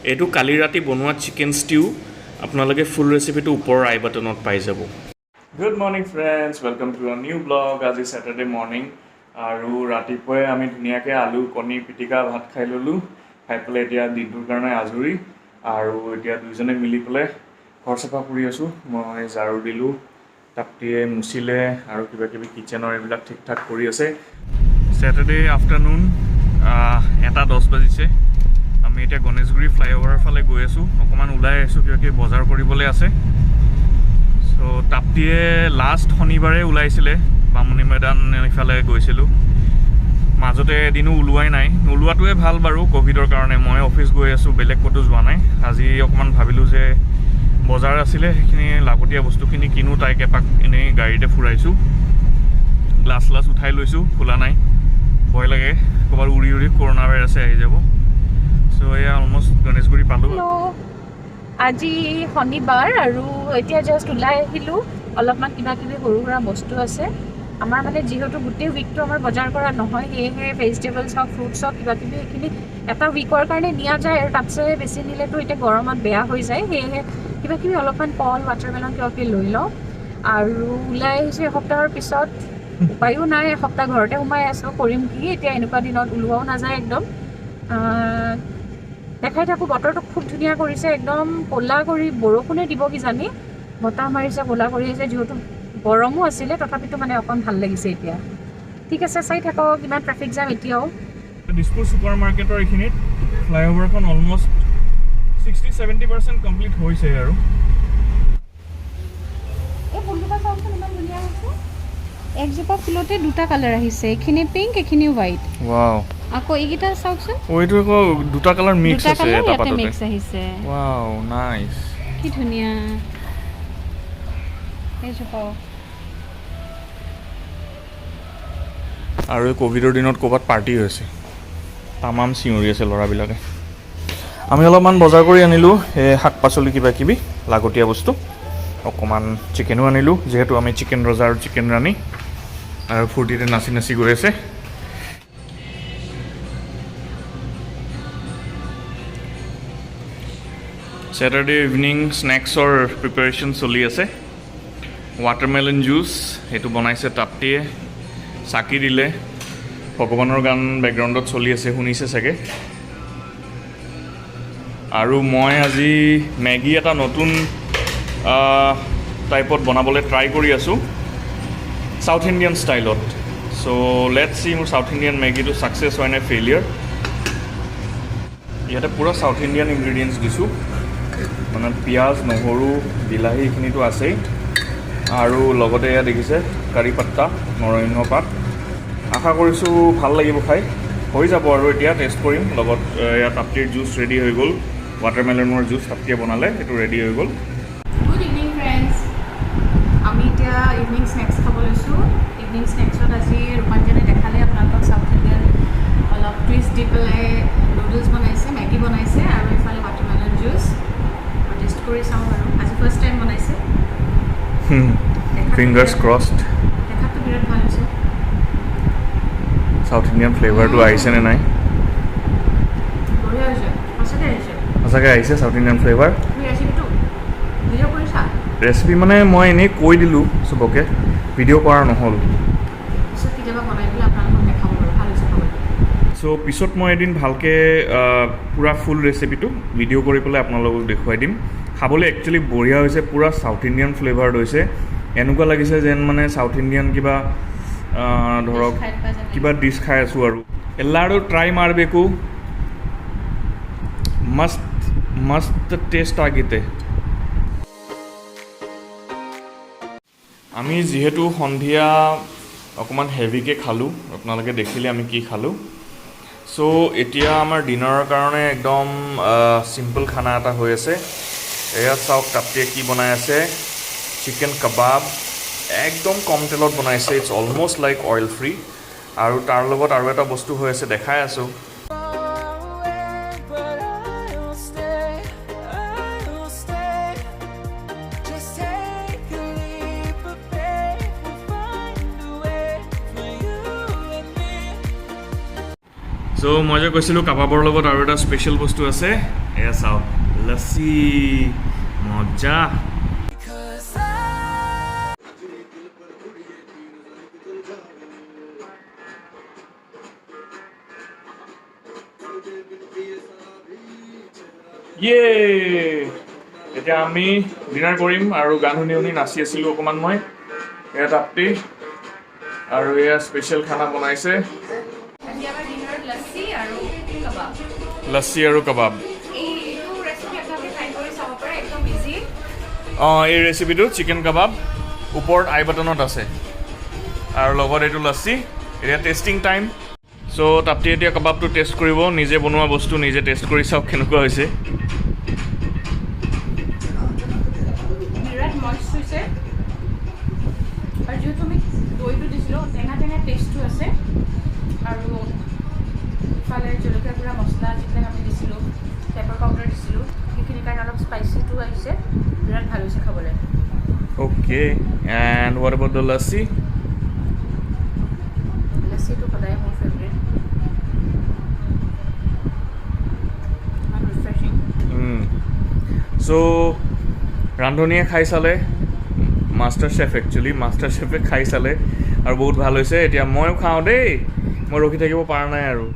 এইটো কালি ৰাতি বনোৱা চিকেন ষ্টিউ। আপোনালোকে ফুল ৰেচিপিটো ওপৰৰ আই বাটনত পাই যাব। Good morning friends, welcome to a new vlog. আজি ছেটাৰডে মৰ্ণিং আৰু ৰাতিপুৱাই আমি ধুনীয়াকৈ আলু কণী পিটিকা ভাত খাই ল'লোঁ। খাই পেলাই এতিয়া দিনটোৰ কাৰণে আজৰি আৰু এতিয়া দুইজনে মিলি পেলাই ঘৰ চাফা কৰি আছোঁ। মই ঝাৰু দিলোঁ, তাপ্তিয়ে মুচিলে আৰু কিবা কিবি কিটচেনৰ এইবিলাক ঠিক ঠাক কৰি আছে। ছেটাৰডে আফটাৰনুন 1:10 বাজিছে। আমি এতিয়া গণেশগুৰি ফ্লাইঅভাৰৰ ফালে গৈ আছোঁ। অকণমান ওলাই আহিছোঁ, কিবা কিবি বজাৰ কৰিবলৈ আছে। চ' তাপ্তিয়ে লাষ্ট শনিবাৰে ওলাইছিলে, বামুণী মৈদান ইফালে গৈছিলোঁ। মাজতে এদিনো ওলোৱাই নাই। নোলোৱাটোৱে ভাল বাৰু ক'ভিডৰ কাৰণে। মই অফিচ গৈ আছোঁ, বেলেগ ক'তো যোৱা নাই। আজি অকণমান ভাবিলোঁ যে বজাৰ আছিলে, সেইখিনি লাগতীয়া বস্তুখিনি কিনো। তাইক এপাক এনেই গাড়ীতে ফুৰাইছোঁ। গ্লাছ গ্লাছ উঠাই লৈছোঁ, খোলা নাই, ভয় লাগে ক'ৰবাত উৰি উৰি কৰোণা ভাইৰাছে আহি যাব। চ' এয়া অলমষ্ট গণেশগুৰি পালোঁ। হেল্ল', আজি শনিবাৰ আৰু এতিয়া জাষ্ট ওলাই আহিলোঁ। অলপমান কিবা কিবি সৰু সুৰা বস্তু আছে আমাৰ। মানে যিহেতু গোটেই উইকটো আমাৰ বজাৰ কৰা নহয়, সেয়েহে ভেজিটেবলছ হওক, ফ্ৰুটছ হওক, কিবা কিবি সেইখিনি এটা উইকৰ কাৰণে নিয়া যায় আৰু তাতছে বেছি নিলেতো এতিয়া গৰমত বেয়া হৈ যায়। সেয়েহে কিবা কিবি অলপমান ফল, ৱাটাৰমেলন কিবা কিবি লৈ লওঁ আৰু ওলাই আহিছোঁ এসপ্তাহৰ পিছত। উপায়ো নাই, এসপ্তাহ ঘৰতে সোমাই আছোঁ, কৰিম কি এতিয়া? এনেকুৱা দিনত ওলোৱাও নাযায় একদম। দেখাই থাকোঁ, বতৰটো খুব ধুনীয়া কৰিছে, একদম ক'লা কৰি বৰষুণে দিব কিজানি। বতাহ মাৰিছে, ক'লা কৰি আছে। যিহেতু গৰমো আছিলে, তথাপিতো মানে অকণ ভাল লাগিছে এতিয়া। ঠিক আছে, চাই থাকক। ইমান ট্ৰেফিক জাম এতিয়াও। দিছপুৰ ছুপাৰ মাৰ্কেটৰ এইখিনিত ফ্লাইঅভাৰখন অলমষ্ট 60-70% কমপ্লিট হৈছে আৰু। এই ফুলজোপা চাওকচোন, ইমান ধুনীয়া হৈছে। একজোপা ফুলতে দুটা কালাৰ আহিছে, এইখিনি পিংক, এইখিনি হোৱাইট। ৱাও। আকৌ এইকেইটা চাওকচোন। অ', এইটো আকৌ দুটা কালাৰ মিক্স দুটা আছে কালাৰ এটা ইয়াতে পাততে। মিক্স আহিছে। Wow, nice. কি ধুনীয়া এইজোপাও। আৰু এই ক'ভিডৰ দিনত ক'ৰবাত পাৰ্টি হৈছে, তামাম চিঞৰি আছে ল'ৰাবিলাকে। আমি অলপমান বজাৰ কৰি আনিলোঁ, এই শাক পাচলি কিবা কিবি লাগতীয়া বস্তু, অকণমান চিকেনো আনিলোঁ, যিহেতু আমি চিকেন ৰজা আৰু চিকেন ৰাণী। আৰু ফূৰ্তিতে নাচি নাচি গৈ আছে। ছেটাৰডে ইভিনিং স্নেক্সৰ প্ৰিপেৰেশ্যন চলি আছে। ৱাটাৰমেলন জুচ সেইটো বনাইছে তাপ্তিয়ে, চাকি দিলে, ভগৱানৰ গান বেকগ্ৰাউণ্ডত চলি আছে, শুনিছে চাগে। আৰু মই আজি মেগী এটা নতুন টাইপত বনাবলৈ ট্ৰাই কৰি আছোঁ, চাউথ ইণ্ডিয়ান ষ্টাইলত। চ' লেট চি মোৰ চাউথ ইণ্ডিয়ান মেগীটো ছাকচেছ হয় নে ফেইলিয়াৰ। ইয়াতে পূৰা চাউথ ইণ্ডিয়ান ইনগ্ৰিডিয়েণ্টছ দিছোঁ, মানে পিঁয়াজ, নহৰু, বিলাহী এইখিনিতো আছেই আৰু লগতে এয়া দেখিছে কাৰি পাত্তা, নৰসিংহ পাত। আশা কৰিছোঁ ভাল লাগিব খাই। হৈ যাব আৰু এতিয়া টেষ্ট কৰিম। লগত এয়া তাপ্তিৰ জুচ ৰেডি হৈ গ'ল। ৱাটাৰমেলনৰ জুচ তাপ্তিয়ে বনালে, সেইটো ৰেডি হৈ গ'ল। গুড ইভিনিং ফ্ৰেণ্ডছ, আমি এতিয়া ইভিনিং স্নেক্স খাব লৈছোঁ। ইভিনিং স্নেক্সত আজি ৰূপাঞ্জনে দেখালে আপোনালোকক, চাউথ ইণ্ডিয়ান অলপ টুইষ্ট দি পেলাই নুডলছ বনাইছে, মেগী বনাইছে আৰু এইফালে ৱাটাৰমেলন জুচ। টেষ্ট কৰি চাওঁ বাৰু, আজি ফাৰ্ষ্ট টাইম বনাইছে। Fingers crossed. দেখাততো বিৰাট ভাল হৈছে। চাউথ ইণ্ডিয়ান ফ্লেভাৰটো আহিছেনে নাই? বঢ়িয়া হৈছে, সঁচাকৈ আহিছে। সঁচাকৈ আহিছে চাউথ ইণ্ডিয়ান ফ্লেভাৰ। তুমি ৰেচিপিটো ভিডিঅ' কৰিছা? ৰেচিপি মানে মই এনেই কৈ দিলোঁ চবকে, ভিডিঅ' কৰা নহ'ল। পিছত কেতিয়াবা বনাই পেলাই আপোনালোকক দেখাব বাৰু, ভাল হৈছে খাবলৈ। চ' পিছত মই এদিন ভালকৈ পূৰা ফুল ৰেচিপিটো ভিডিঅ' কৰি পেলাই আপোনালোকক দেখুৱাই দিম। খাবলৈ একচুৱেলি বঢ়িয়া হৈছে, পূৰা চাউথ ইণ্ডিয়ান ফ্লেভাৰ্ড হৈছে। এনেকুৱা লাগিছে যেন মানে চাউথ ইণ্ডিয়ান কিবা ধৰক খাই থকা যেন। কিবা ডিছ খাই আছোঁ। আৰু ಎಲ್ಲರೂ ಟ್ರೈ ಮಾಡಬೇಕು, ಮಸ್ತ್ ಮಸ್ತ್ টেষ্ট ಆಗೈತೆ। আমি যিহেতু সন্ধিয়া অকণমান হেভিকৈ খালোঁ, আপোনালোকে দেখিলে আমি কি খালোঁ। চ' এতিয়া আমাৰ ডিনাৰৰ কাৰণে একদম চিম্পল খানা এটা হৈ আছে। এয়া চাওক, তাপ্তিয়ে কি বনাই আছে। চিকেন কাবাব, একদম কম তেলত বনাইছে। It's almost like oil free. আৰু তাৰ লগত আৰু এটা বস্তু হৈ আছে, দেখাই আছোঁ। But I'll stay, I'll stay. Just take a leap of faith. We'll find a way for you and me. So চ' মই যে কৈছিলোঁ, কাবাবৰ লগত আৰু এটা স্পেচিয়েল বস্তু আছে। এয়া চাওক, লচ্ছি। মজা। 'Cause I ইয়ে, এতিয়া আমি ডিনাৰ কৰিম আৰু গান শুনি শুনি নাচি আছিলোঁ অকণমান মই। এয়া তাপ্তি আৰু এয়া স্পেচিয়েল খানা বনাইছে। আজি আমাৰ ডিনাৰত লচ্ছি আৰু কাবাব। লচ্ছি আৰু কাবাব। এইটো ৰেচিপি আপোনালোকে ট্ৰাই কৰি চাব পাৰে, একদম ইজি। অঁ, এই ৰেচিপিটো চিকেন কাবাব ওপৰত আই বাটনত আছে আৰু লগত এইটো লচ্ছি। এতিয়া টেষ্টিং টাইম। চ' তাপ্তি এতিয়া কাবাবটো টেষ্ট কৰিব। নিজে বনোৱা বস্তু নিজে টেষ্ট কৰি চাওক কেনেকুৱা হৈছে। বিৰাট মইষ্ট হৈছে আৰু যিহেতু আমি দৈটো দিছিলোঁ, টেঙা টেঙা টেষ্টটো আছে আৰু ইফালে জলকীয়া গুড়া, মছলা যিবিলাক আমি দিছিলোঁ, পেপাৰ পাউডাৰ দিছিলোঁ, সেইখিনিৰ কাৰণে অলপ স্পাইচিটো আহিছে। বিৰাট ভাল হৈছে খাবলৈ। Okay, and what about the lassi? লচ্ছিটো সদায় মোৰ ফেভৰেট। ইমান ৰিফ্ৰেছিং। চ' ৰান্ধনীয়ে খাই চালে, মাষ্টাৰ চেফ, একচুৱেলি মাষ্টাৰ চেফে খাই চালে আৰু বহুত ভাল হৈছে। এতিয়া ময়ো খাওঁ দেই, মই ৰখি থাকিব পৰা নাই আৰু।